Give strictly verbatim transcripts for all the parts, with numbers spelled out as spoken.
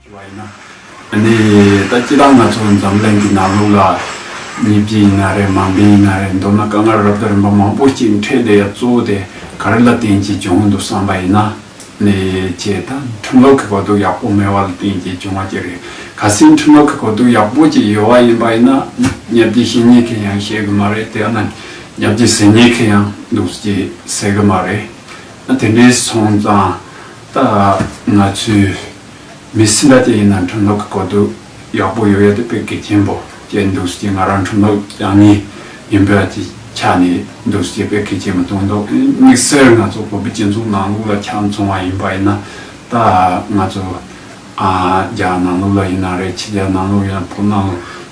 ཞུ་བ་ཡིན་ན། ཨ་ནི་ད་སྤྱིར་བཏང་ང་ཚོ་འཛམ་གླིང་གི་ནང་ལོགས་ལ་མི་བརྒྱུད་ཡིན་ན་རེད། མ་འབད་ཡིན་ན་རེད། མདོར་ན་དཀའ་ངལ་རབ་དང་རིམ་པ་མང་པོ་ཞིག་འཕྲད་བསྡད་ཡ་གཙོ་བོ་དེ་ག་རེ་ལ་བརྟེན་གྱིས་བྱུང་འདུག་བསམ་པ་ཡིན་ན། ནས་བྱས་ད་ཁྲིམས་ལུགས་ཀྱི་གོ་རྟོགས་ཡག་པོ་མེད་པ་ལ་བརྟེན་གྱིས་བྱུང་བ་ཅིག་རེད། གལ་སྲིད་ཁྲིམས་ལུགས་ཀྱི་གོ་རྟོགས་ཡག་པོ་ཅིག་ཡོད་པ་ཡིན་པ་ཡིན་ན། ཉེས་བྱས་ཤེས་མཁན་གྱིས་ཡང་ཤེས་གི་མ་རེད། དེ་ཡང་ན་ཉེས་བྱས་ཟེར་མཁན་གྱིས་ཡང་འདུག་ཅེས་ཟེར་གི་མ་རེད། དེ་འདྲའི་སོང་ཙང་ད་ང་ཚོས་མི་སུ་འདྲ་ཅིག་ཡིན་ན་ཁྲིམས་ལུགས་ཀྱི་གོ་རྟོགས་ཡག་པོ་ཡོད་ཡ་དེ་དཔེ་གལ་ཆེན་པོ་ཅིག་འདུག་ཅེས། ང་རང་ཁྲིམས་ལུགས་སྦྱང་མཁན་ཡིན་པ་ཅིག་ཆ་ནས་འདུག་ཅེས་དཔེ་གལ་ཆེན་པོ་མཐོང་འདུག། དམིགས་བསལ་ང་ཚོ་བོད་པའི་སྤྱི་ཚོགས་ནང་ལོགས་ལ་ཆ་མཚོན་པ་ཡིན་པ་ཡིན་ན། ད་ང་ཚོ་ཨ་རྒྱ་ནང་ལོགས་ལ་ཡིན་ན་རེད། ཕྱི་རྒྱལ་ནང་ལོགས་ཡིན་ན། བོད་ནང་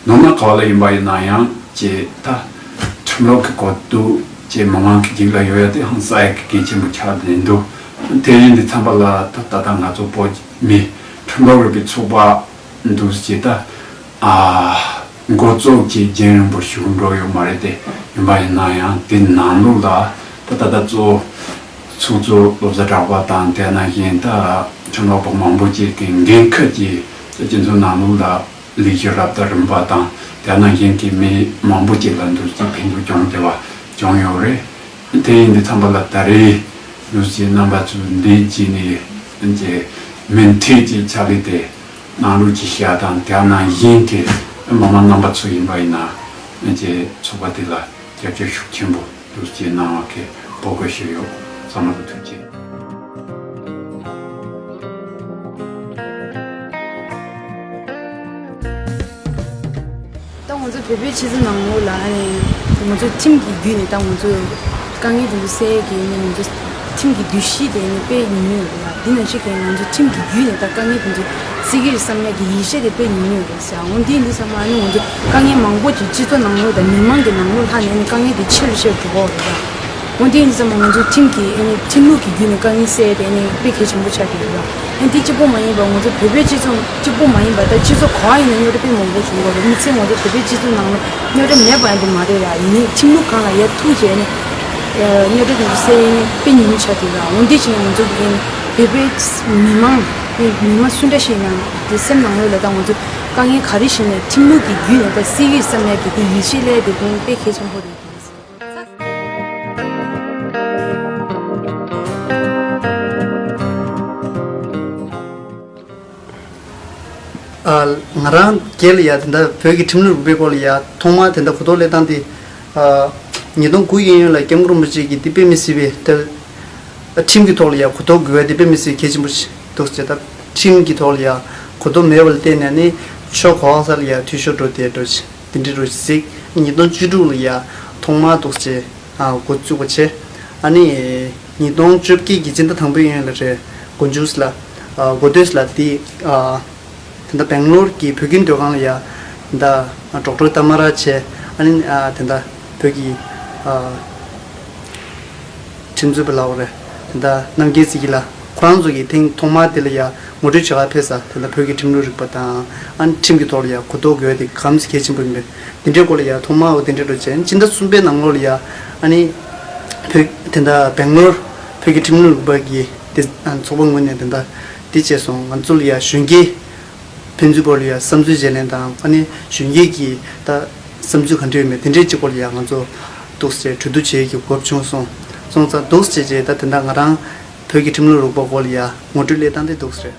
ལོགས་ནང་ན་ག་བ་ལ་ཡིན་པ་ཡིན་ན་ཡང་ཅེས་ད་ཁྲིམས་ལུགས་ཀྱི་གོ་རྟོགས་ཅེས་མི་མང་གི་རྒྱུད་ལ་ཡོད་ཡ་དེ་ཧང་སང་ཡ་གི་གལ་ཆེན་པོ་ཆགས་བསྡད་འདུག། དེ་ཡིན་དུས་ཙམ་པ་ལ་ད་ད་ལྟ་ང་ཚོ་བོད་མི་ཁྲིམས་ལུགས་རིག་པའི་ཚོགས་པ་འདུག་ཅེས་ད་ཨ་འགོ་བཙུགས་ཀྱི་རྒྱུན་རིང་པོ་ཞིག་འགྲོ་ཡོད་མ་རེད། དེ་ཡིན་པ་ཡིན་ན་ཡང་དེ་ནང་ལོགས་ལ་ད་ད་ལྟ་གཙོ་བོ་ཚོགས་གཙོ་བློ་བཟང་གྲགས་པ་དང་། དེ་ནང་བཞིན་ད་ཁྲིམས་ལུགས་པ་མང་པོ་ཅིག་གི་འགན་འཁུར་གྱིས་སྤྱི་ཚོགས་ནང་ལོགས་ལ་ལས་ཀ་རབ་དང་རིམ་པ་དང་། དེ་ནང་བཞིན་གྱི་མི་མང་པོ་ཅིག་ལ་འདུག་ཅེས་ཕན་ཐོགས་བྱུང་བསྡད་པ་བྱུང་ཡོད་རེད། དེ་ཡིན་དུས་ཙམ་པ་ལ་ད་རེས་འདུག་ཅེས་རྣམ་པ་ཚོས་འདི་བྱས་ནས་ཀྱི་མུ་མཐུད་ཀྱི་ཕྱག་ལས་དེ་གནང་རོགས་ཅིག་བྱ་དང་། དེ་ནང་བཞིན་གྱི་མི་མང་རྣམ་པ་ཚོ་ཡིན་པ་ཡིན་ན་ཀྱི་ཚོགས་པ་དེ་ལ་རྒྱབ་སྐྱོར་ཤུགས་ཆེན་པོ་འདུག་ཅེས་གནང་བ་གི་འབོད་སྐུལ་ཞུས་ཡོད། ཚང་མ་ལ་ཐུགས་རྗེ་ཆེ། ད་ང་ཚོ་བོད་པའི་སྤྱི་ཚོགས་ནང་ལོགས་ལ་ཨ་ནི་ང་ཚོ་ཁྲིམས་ཀྱི་བརྒྱུད་ནས་ད་ང་ཚོ་དཀའ་ངལ་དེ་ཚོ་སེལ་གྱི་ནི་ང་ཚོ་ཁྲིམས་ཀྱི་འདུ་ཤེས་དེ་ནི་དཔེ་ཉུང་ཉུང་ཡོད་ལ། འདི་ནང་བཞིན་གྱི་ང་ཚོ་ཁྲིམས་ཀྱི་བརྒྱུད་ནས་ད་དཀའ་ངལ་དེ་ཚོ་སེལ་གྱི་རེད་བསམ་ཡ་གི་ཡིད་ཆེས་དེ་དཔེ་ཉུང་ཉུང་རེད་ཟེར། འོ་འདི་འདི་ཚང་མ་ཨ་ནི་ང་ཚོ་དཀའ་ངལ་མང་པོ་ཅིག་སྤྱི་ཚོགས་ནང་ལོགས་དང་མི་མང་གི་ནང་ལོགས་ལྷག་ནས་ཨ་ནི་དཀའ་ངལ་དེ་ཆེ་རུ་ཆེ་རུ་འགྲོ་གི་ཡོད་རེད་ད། འོ་དེ་ཡིན་ཙང་ང་ཚོ་ཁྲིམས་ཀྱི་ཨ་ནི་ཁྲིམས་ལུགས་ཀྱི་བརྒྱུད་ནས་དཀའ་ངལ་སེལ་ཏེ་ཨ་ནི་དཔེ་གལ་ཆེན་པོ་ཆགས་ཀྱི་ཡོད་ར། ཨ་ནི་དེ་གཅིག་པོ་མ་ཡིན་པར་ང་ཚོ་བོད་པའི་སྤྱི་ཚོགས་གཅིག་པོ་མ་ཡིན་པར་ད་སྤྱི་ཚོགས་གང་ཡིན་ན་རྙོག་དྲ་དཔེ་མང་པོ་བྱུང་གི་རེད། དམིགས་བསལ་ང་ཚོ་བོད་པའི་སྤྱི་ཚོགས་ནང་ལ་རྙོག་དྲ་མེད་པ་ཡང་དེ་མ་རེད་ར། ཡིན་ནའི་ཁྲིམས་ལུགས་སྒང་ལ་ཡར་ཐུག་བྱས་ནས་རྙོག་དྲ་དེ་ཚོ་སེལ་ཡ་ཨ་ནི་དཔེ་ཉུང་ཉུང་ཆགས་ཀྱི་ཡོད་ར། འོ་དེ་བྱས་ནས་ང་ཚོ་གི་ཨ་ནི་བོད་པའི་མི་མང་མི་མང་སུ་འདྲ་ཞིག་ཡིན་ན་དེ་སེམས་ནང་ལོགས་ལ་ད་ང་ཚོ་དཀའ་ངལ་ག་རེ་ཞིག་ནས་ཁྲིམས་ལུགས་ཀྱི་བརྒྱུད་ནས་ད་སེལ་གྱི་ཡོད་བསམ་ཡ་གི་དེ་ཡིད་ཆེས་སླེབས་དེ་དཔེ་དཔེ་གལ་ཆེན་པོ་རེད། ཨ། ང་རང་སྒེར་ལ་ཡ་དེ་འདྲ་བོད་ཀྱི་ཁྲིམས་ལུགས་རིག་པའི་སྐོར་ལ་ཡ་ཐོག་མར་དེ་འདྲ་གོ་རྟོགས་སླེབས་སྟངས་དེ། ཨ། ཉིས་སྟོང་དགུ་གི་གཡས་གཡོན་ལ་སྐྱབས་མགོན་རིན་པོ་ཆེ་གིས་དེ་དཔེ་མི་སྲིད་པའི་དེ། ཁྲིམས་ཀྱི་ཐོག་ལ་ཡ་གོ་རྟོགས་དགོས་པ་དེ་དཔེ་མི་སྲིད་གལ་ཆེན་པོ་ཞིག་འདུག་ཟེར། ད་ཁྲིམས་ཀྱི་ཐོག་ལ་ཡ་གོ་རྟོགས་མེད་པ་ལ་བརྟེན་ནས་ནི་ཆོས་གོ་བ་ས་ལ་ཡ་འཐུས་ཤོར་འགྲོ་དེ་འགྲོ་ཞིག་དེ་འདྲ་རུ་གཟིགས། ཉིས་སྟོང་བཅུ་དྲུག་ལ་ཡ་ཐོག་མར་འདུག་ཅེས་འགོ་བཙུགས་པ་བྱས། ཨ་ནི་ཉིས་སྟོང་བཅོ་བརྒྱད་ཀྱི་སྤྱི་ཟླ་དང་པོའི་གཡས་གཡོན་ལ་རེད། འགོ་མཇུག་ལ་འགོ་སྟོད་ལ་དེ་དེ་འདྲ་སྦེང་ལོར་གྱི་བོད་ཁྱིམ་སྡོད་ཁང་ལ་ཡ་དེ་འདྲ་ཌོག་ཊར་ཏཱ་མ་ར་བྱས། ཨ་ནི་དེ་འདྲ་བོད་ཀྱི་ཁྲིམས་རྩོད་པ་ལབ་དགོས་རེད། དེ་འདྲ་རྣམ་རྒྱལ་རྩེ་རྒྱལ་ལགས་ཁོ་རང་ཚོ་གིས་ཐེངས་ཐོག་མར་དེ་ལ་ཡ་ངོ་སྤྲོད་བྱེད་གར་ཕེབས་ས་དེ་འདྲ་བོད་ཀྱི་ཁྲིམས་ལུགས་རིག་པ་དང་། ཨ་ནི་ཁྲིམས་ཀྱི་ཐོག་ལ་ཡ་གོ་རྟོགས་དགོས་དེ་ག་ཙམ་གལ་ཆེན་པོ་ཡིན་པས། དེ་འདྲའི་སྐོར་ལ་ཡ་ཐོག་མར་འོ་དེ་འདྲའི་འགྲོ་བྱས། སྤྱི་ཟླ་གསུམ་པའི་ནང་ལོགས་ལ་ཡ་ཨ་ནི་བོད་དེ་འདྲ་སྦེང་ལོར་བོད་ཀྱི་ཁྲིམས་ལུགས་རིག་པ་གི་དེ་ཚོགས་པ་ངོས་ནས་དེ་འདྲ་དེ་བྱས་སོང་། ང་ཚོ་ལ་ཡ་གཞོན་སྐྱེས་ཕན་ཚུན་བར་ལ་ཡ་བསམ་ཚུལ་བརྗེ་ལེན་དང་། ཨ་ནི་གཞོན་སྐྱེས་ཀྱི་ད་བསམ་ཚུལ་ག་འདྲ་ཡོད་མེད་དེ་འདྲའི་གཅིག་པོ་ལ་ཡ་ང་ཚོ་འདུག་ཟེར་གྲོས་བསྡུར་བྱེད་ཀྱི་གོ་སྐབས་བྱུང་སོང་། སོང་ཙང་འདུག་ཟེར་བྱས་ད་དེ་འདྲ་ང་རང་བོད་ཀྱི་ཁྲིམས་ལུགས་རིག་པ་སྐོར་ལ་ཡ་ངོ་སྤྲོད་སླེབས་སྟངས་དེ་འདུག་ཟེར།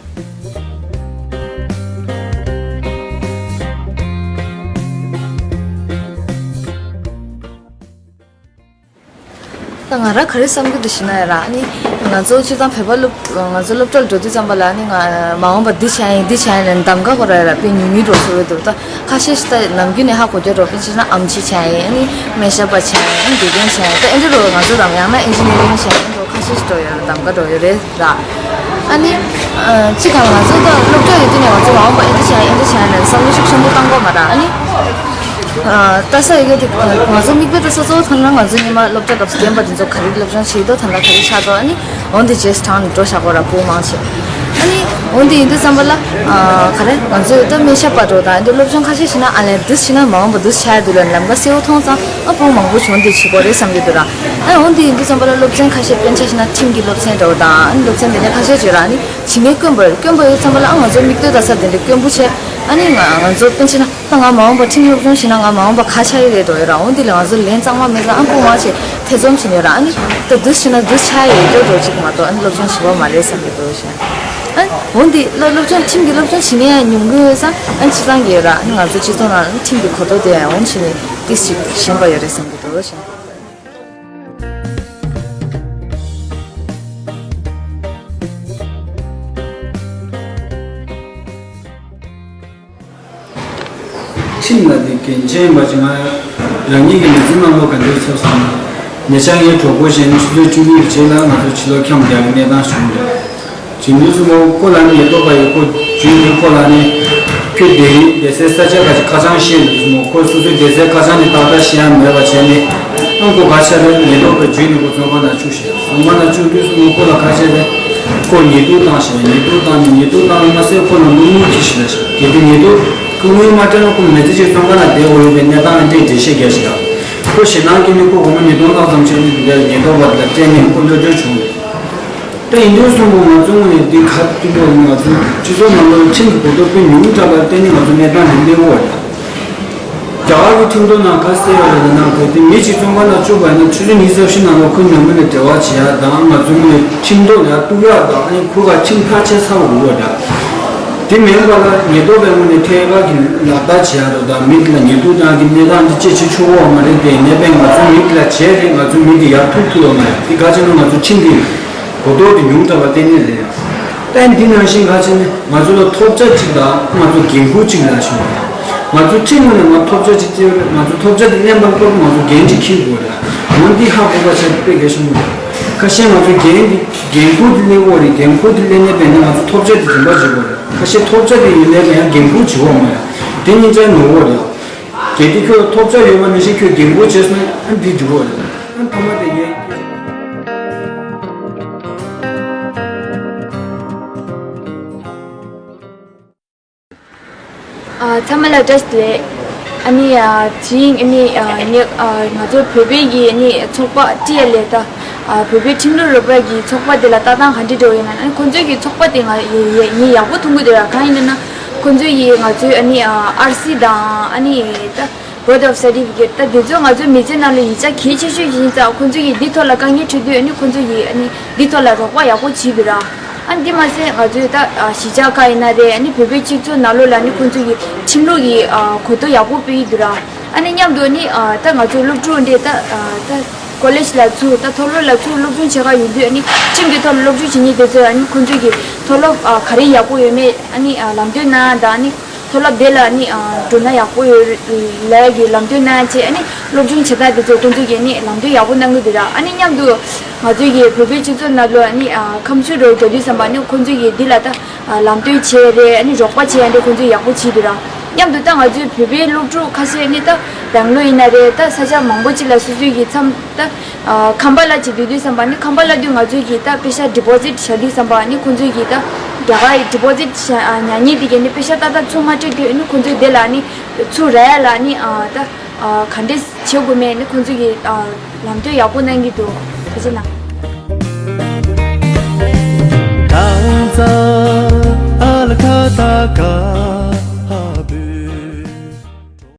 ད་ང་རང་ག་རེ་བསམ་གྱི་འདུག་ཞེ་ན་ཡ་ར། ཨ་ནི་ང་ཚོ་སྤྱིར་བཏང་བོད་པ་སློབ་ང་ཚོ་སློབ་གྲྭ་ལ་འགྲོ་དུས་ཙམ་པ་ལ་ཨ་ནི་ང་མ་འོངས་པ་འདི་བྱ་ཡིན་འདི་བྱ་ཡིན་ལབ་གདམ་ག་ཁོ་ར་ཡ་ར་དཔེ་ཉུང་ཉུང་འགྲོ་སོང་རེད་འདུག། ད་ཁ་ཤས་ཤིག་ད་ནམ་རྒྱུན་ནས་ཧ་གོ་རྒྱུ་འགྲོ་དཔེ་བྱས་ན་ཨེམ་ཆི་བྱ་ཡིན། ཨ་ནི་སྨན་ཞབས་པ་བྱ་ཡིན། ཨ་ནི་དགེ་རྒན་བྱ་ཡིན། ད་ཨེ་འདྲ་འགྲོ། ང་ཚོ་རམ་ཡང་ན་ཨིན་ཇི་ནི་རིང་བྱ་ཡིན་འགྲོ། ཁ་ཤས་ཤིག་འགྲོ་ཡོད་ར། གདམ་ག་འགྲོ་ཡོད་རེད་ར། ཨ་ནི། ཨ། གཅིག་ག་ང་ཚོ་ད་སློབ་གྲྭ་ཡོད་དུས་ནས་ང་ཚོ་མ་འོངས་པ་ཨེ་འདྲ་བྱས་ཨེ་འདྲ་བྱས་ནས་བསམ་བློ་ཤུགས་ཆེན་པོ་བཏང་དགོས་མ་རེད། ཨ་ནི། ཨ། ལྟ་ས་ཡོད་དུས་ང་ཚོ་མིག་དཔེ་ལྟ་ས་གཙོ་བོ་ཐོན་ན་ང་ཚོ་སྔོན་མ་སློབ་གྲྭ་སྐབས་སུ་རྒན་པ་དེ་ཚོ་ག་རེ་སློབ་སྦྱོང་བྱེད་དོ་ད་ལྟ་ག་རེ་ཆགས་དོ། ཨ་ནི་འོན་ཏེ་རྗེས་སུ་དྲངས་ནས་འགྲོ་བཞག་གོ་ར་སྤུ་མང་ཆེ། ཨ་ནི་འོན་ཏེ་ཡིན་དུས་ཙམ་པ་ལ། ཨ། ག་རེ་ང་ཚོས་ད་སྨན་ཞབས་པ་འགྲོ་དང་འདི་སློབ་སྦྱོང་ཁ་ཤས་ཤིག་ན་ཨ་ལན་འདུས་ཤིག་ན་མ་འོངས་པ་འདུས་ཆགས་ཡ་འདུག་ལ་ལམ་ཁ་གསལ་བོ་མཐོང་ཙང་ཨ་སྤུ་མང་པོ་བྱུང་འདི་བྱེད་དགོས་རེད་བསམ་གྱི་འདུག་ར། ཨ་འོན་ཏེ་ཡིན་དུས་ཙམ་པ་ལ་སློབ་ཚན་ཁ་ཤས་དཔེ་ཆ་ཤིག་ན་ཁྲིམས་ཀྱི་སློབ་ཚན་འདྲ་བོ་དང་ཨ་ནི་སློབ་ཚན་དེ་འདྲ་ཁ་ཤས་ཅིག་ར། ཨ་ནི་བྱེད་མཁན་དཀོན་པོ་རེད། དཀོན་པོ་ཡོད་ཙམ་པ་ལ་ཨ་ང་ཚོ་མིག་ལྟོས་ལྟ་ས་དེ་འདྲ་དཀོན་པོ་བྱས། ཨ་ནི་ང་ང་ཚོ་དཔེ་ཆ་ན། ད་ང་མ་འོངས་པ་ཁྲིམས་སློབ་སྦྱོང་བྱས་ན་ང་མ་འོངས་པ་ག་ཆགས་ཡི་རེད་འགྲོ་ཡོད་ར། འོན་ཏེ་ལ་ང་ཚོ་ལན་གཙང་མ་མེད་ཙང་ཨ་སྤུ་མང་ཆེ་ཐེ་ཚོམ་བྱེད་ནས་ཡོད་ར། ཨ་ནི་ད་འདུས་བྱས་ན་འདུས་ཆགས་ཡི་འགྲོ་འགྲོ་ཅིག་མ་གཏོགས་ཨ་ནི་སློབ་སྦྱོང་བྱེད་པ་མ་རེད་བསམ་གྱི་འདུག་ཞེས། ཨ་འོན་ཏེ་སློབ་སློབ་སྦྱོང་ཁྲིམས་ཀྱི་སློབ་སྦྱོང་བྱེད་མཁན་ཡང་ཉུང་གི་ཡོད་ཙང་ཨ་ནི་སྤྱི་བཏང་གི་ཡོད་ར། ཨ་ནི་ང་ཚོ་སྤྱི་ཚོགས་ནང་ཁྲིམས་ཀྱི་གོ་རྟོགས་དེ་ཡང་འོང་བྱས་ནས་ཏིག་ཅིག་ཞན་པ་ཡོད་རེད་བསམ་གྱི་འདུག་ཞེས། ཁྲིམས་ལ་དེ་འགན་ཆེན་པ་ཅིག་ང་རང་ཉིད་ཀྱི་མི་ཚེ་ནང་ལོགས་ག་འདྲ་ཚོར་སོང་ན། ཉེ་ཆར་ངའི་གྲོགས་པོ་གཞན་ཆུ་ཚོད་བཅུ་གཉིས་རྗེས་ལ་ང་ཚོ་ཕྱི་ལོགས་འཁྱམས་བསྡད་ཀྱི་གནས་སྟངས་བྱུང་འདུག་བྱིན་དུས་སུ་མོ་ཁོ་ལ་ཉེན་རྟོག་པ་ཡོད་ཁོ་བརྒྱུད་དེ་ཁོ་ལ་ནི་ཁྱོད་བསྡད་ཡིན་བསྡད་སའི་ས་ཆ་ག་ཅིག་ཁ་བྱང་ཤེས་འདུག་མོ་ཁོ་སོ་སོའི་བསྡད་སའི་ཁ་བྱང་ནི་ཏག་ཏག་ཤེས་ཡ་མེད་པ་བྱས་ནས་ཨང་ཁོ་ག་ཆ་རེད་ཉེན་རྟོག་པས་བརྒྱུད་ནས་ཁོ་བཙོན་ཁང་ནང་བཅུག་ཤག་བཙོན་ཁང་ནང་བཅུག་དུས་སུ་མོ་ཁོ་ལ་ཁ་ཤས་རེད། ཁོ་ཉེས་རྡུང་བཏང་ཞིང་ཉེས་རྡུང་བཏང་ནས་ཉེས་རྡུང་བཏང་བ་མ་ཟད་ཁོ་ལ་མོ་དངུལ་འཁྱེར་ཞིག་ལ་ཞིག་གལ་ཏེ་ཉེས་རྡུང་ཁོ་དངུལ་མ་སྤྲད་ན་ཁོ་མི་ཚེ་གཅིག་བཙོན་ཁང་ནང་བསྡད་དགོས་ཡོད་པའི་གནས་སྟངས་ཨ་འདྲས་འགྲེལ་བཤད་རྒྱག་ཞིག་ལ། ཁོ་ཞེད་སྣང་སྐྱེས་ནས་ཁོ་སྒོར་མོ་ཉིས་སྟོང་ལྷག་ཙམ་བྱས་ནས་འདི་འདྲའི་ཉེན་རྟོག་པ་དེ་ལ་སྤྲད་ནས་ཁོ་གློད་གྲོལ་བྱུང་རེད། ད་ཡིན་དུས་སོང་བོ་ང་ཚོ་དངོས་ནས་འདི་ག་དུས་འགྲོ་ང་ཚོ་སྤྱི་ཚོགས་ནང་ལོགས་ཁྲིམས་ཀྱི་གོ་རྟོགས་དཔེ་ཉུང་དྲགས་པ་བརྟེན་ནས་ང་ཚོ་གནས་སྟངས་འདི་གླེང་འོག་རེད། རྒྱ་གར་གྱི་ཁྲིམས་ཐོག་ནང་ག་གསལ་ཡོད་རེད་ན་གལ་ཏེ་མི་གཅིག་བཙོན་ཁང་ནང་བཅུག་པ་ཡིན་ན་ཆུ་ཚོད་ཉི་ཤུ་རྩ་བཞི་ནང་ལ་ཁོའི་ཉེ་མི་ལ་འབྲེལ་བ་བྱེད་ཡ་དང་ང་ཚོ་མི་ཁྲིམས་ཐོག་ལ་གཏུག་ཡ་དང་ཨ་ནི་ཁོ་ག་ཁྲིམས་ཐག་བཅད་ཚར་བ་དགོས་པ་འདྲ། དེ་མིན་པ་ལ་ཉེན་རྟོག་པའི་ངོས་ནས་ཐད་ཀར་གྱི་ལག་བསྟར་བྱེད་ཡ་རེད་དང་མི་དེ་ལ་ཉེས་རྡུང་བཏང་གི་གནས་སྟངས་འདི་ཅི་བྱེད་ཆོག་གི་མ་རེད་དེ་ནས་པས་ང་ཚོ་མི་དེ་ལ་བྱས་རེད་ང་ཚོ་མི་དེ་ཡར་ཐུག་ཐུབ་ཡོད་མ་རེད་དེ་ག་ཅི་ན་ང་ཚོ་ཁྲིམས་འདི་གོ་རྟོགས་དེ་ཉུང་དྲགས་པ་གཏན་ནས་རེད། ད་འདི་ནང་བཞིན་ག་ཅི་ནས་ང་ཚོ་ལ་ཐོབ་ཆ་གཅིག་དང་ང་ཚོ་འགན་ཁུར་གཅིག་ལ་ཞུ་བ། ང་ཚོ་ཁྲིམས་ངོས་ནས་ང་ཐོབ་ཆ་གཅིག་སྤྲད་ཡོད་རེད། ང་ཚོ་ཐོབ་ཆ་དེ་ལེན་པར་སྐོར་ང་ཚོ་འགན་གཅིག་འཁྱེར་དགོས་རེད། འོན་འདི་ཧ་གོ་བ་བྱས་དཔེ་གལ་ཆེན་པོ་རེད། ཁ་ཤས་ང་ཚོ་འགན་འདི་འགན་ཁུར་དེ་ལེན་དགོས་རེད། འགན་ཁུར་དེ་ལེན་ནས་བས་ན་ང་ཚོ་ཐོབ་ཆ་དེ་རིམ་པ་བྱེད་དགོས་རེད། ཁ་ཤས་ཐོབ་ཆ་དེ་ཡོད་ནས་བས་ཡང་འགན་ཁུར་བྱེད་དགོས་མ་རེད། དེ་གཉིས་ཆ་ནོར་བ་རེད། གལ་ཏེ་ཁྱོད་ཐོབ་ཆ་ཡོད་པ་ནང་བཞིན་ཁྱོད་འགན་ཁུར་བྱས་སོང་ན་ཨ་འདི་འགྲིག་གོ་རེད། ཨ་ཐ་མ་དེ་ངས། ཨ་ཚང་མ་ལ་བཀྲ་ཤིས་བདེ་ལེགས། ཨ་ནི་ཨ་དེ་རིང་ཨ་ནི་ཨ་ངས་ཨ་ང་ཚོ་བོད་པའི་གི་ཨ་ནི་ཚོགས་པ་ཊི་ཨེལ་ཨེ་ད་ཨ་བོད་པའི་ཁྲིམས་ལུགས་རོགས་པ་གི་ཚོགས་པ་དེ་ལ་ལྟ་སྟངས་ག་འདྲ་འདྲ་བོ་ཡོད་ན་ཨ་ནི་ཁོང་ཚོའི་གི་ཚོགས་པ་དེ་ང་ཡ་ཡ་ངས་ཡག་པོ་མཐོང་གི་འདུག་ར། གང་ཡིན་ན་ན་ཁོང་ཚོའི་གི་ང་ཚོའི་ཨ་ནི་ཨ་ཨར་སི་དང་ཨ་ནི་ད། Birth of certificate ད་དེ་ཚོ་ང་ཚོའི་མི་ཚེ་ནང་ལ་ཡིག་ཆ་གལ་ཆེ་ཤོས་ཤིག་ཡིན་ཙང་ཁོང་ཚོ་ཡིས་འདི་ཐོག་ལ་དཀའ་ངལ་འཕྲད་དུས་ཨ་ནི་ཁོང་ཚོ་ཡིས་ཨ་ནི་འདི་ཐོག་ལ་རོགས་པ་ཡག་པོ་བྱེད་འདུག་ར། ཨ་ནི་འདི་མ་ཟད་ང་ཚོའི་ད་གཞིས་ཆགས་ཁག་ཡིན་ན་རེད། ཨ་ནི་བོད་པའི་སྤྱི་ཚོགས་ནང་ལོགས་ལ་ཨ་ནི་ཁོང་ཚོ་ཡིས་ཁྲིམས་ལུགས་ཀྱི་གོ་རྟོགས་ཡག་པོ་སྤེལ་གྱི་འདུག་ར། ཨ་ནི་མཉམ་དུ་ཨ་ནི་ད་ང་ཚོའི་སློབ་ཕྲུག་འདི་ད་ད་ཀོ་ལེཇ་ལ་ཚུར་ད་མཐོ་སློབ་ལ་ཚུར་སློབ་སྦྱོང་བྱེད་ག་ཡོང་དུས་ཨ་ནི་ཁྲིམས་ཀྱི་ཐོག་ལ་སློབ་སྦྱོང་བྱེད་མཁན་དེ་ཚོས་ཨ་ནི་ཁོང་ཚོ་གི་མཐོ་སློབ་ག་རེ་ཡག་པོ་ཡོད་མེད་ཨ་ནི་ལམ་སྟོན་གནང་དང་ཨ་ནི། མཐོ་སློབ་དེ་ལ་ནི་ཨ་འགྲོ་ན་ཡག་པོ་ཡོད་ལབ་ཀྱི་ལམ་སྟོན་གནང་བྱས་ནི་སློབ་སྦྱོང་བྱེད་སྟངས་དེ་ཚོ་ཁོང་ཚོ་གིས་ནི་ལམ་སྟོན་ཡག་པོ་གནང་གི་འདུག་ར། ཨ་ནི་མཉམ་དུ་ང་ཚོའི་གི་བོད་པའི་སྤྱི་ཚོགས་ནང་ལ་ནི་ཨ་ཁ་མཆུ་རོགས་རྒྱག་དུས་ཙམ་པ་ནི་ཁོང་ཚོ་གིས་འདི་ལ་ད་ཨ་ལམ་སྟོན་བྱས་རེད། ཨ་ནི་རོགས་པ་བྱས་རེད། ཁོང་ཚོ་ཡག་པོ་བྱས་འདུག་ར། མཉམ་དུ་ད་ང་ཚོའི་བོད་པའི་སློབ་ཕྲུག་ཁ་ཤས་ནི་ད་བེང་ལོར་ཡིན་ན་རེད། ད་ས་ཆ་མང་པོ་ཅིག་ལ་སོ་སོའི་གི་མཚམས་ད། ཨ་ཁམས་པ་ལ་ཅིག་སྡོད་དུས་ཙམ་པ་ནི་ཁམས་པ་ལ་དུས་ང་ཚོའི་གི་ད་པེ་ཤ་ཌི་པོ་ཟིཊ་བྱ་དུས་ཙམ་པ་ནི་ཁོང་ཚོའི་གི་ད་རྒྱ་གར་ཌི་པོ་ཟིཊ་བྱ་ཨ་ཉར་མཁན་དེ་གས་ནི་པེ་ཤ་ཏག་ཏག་ཚུར་མ་སྤྲད་དུས་ནི་ཁོང་ཚོའི་དེ་ལ་ནི་ཚུར་རག་ཡ་ལ་ནི་ཨ་ད་ཨ་ག་འདྲས་བྱེད་དགོས་མེད་ནི་ཁོང་ཚོའི་གི་ཨ་ལམ་སྟོན་ཡག་པོ་གནང་གི་འདུག་ཐུགས་རྗེ་གནང་།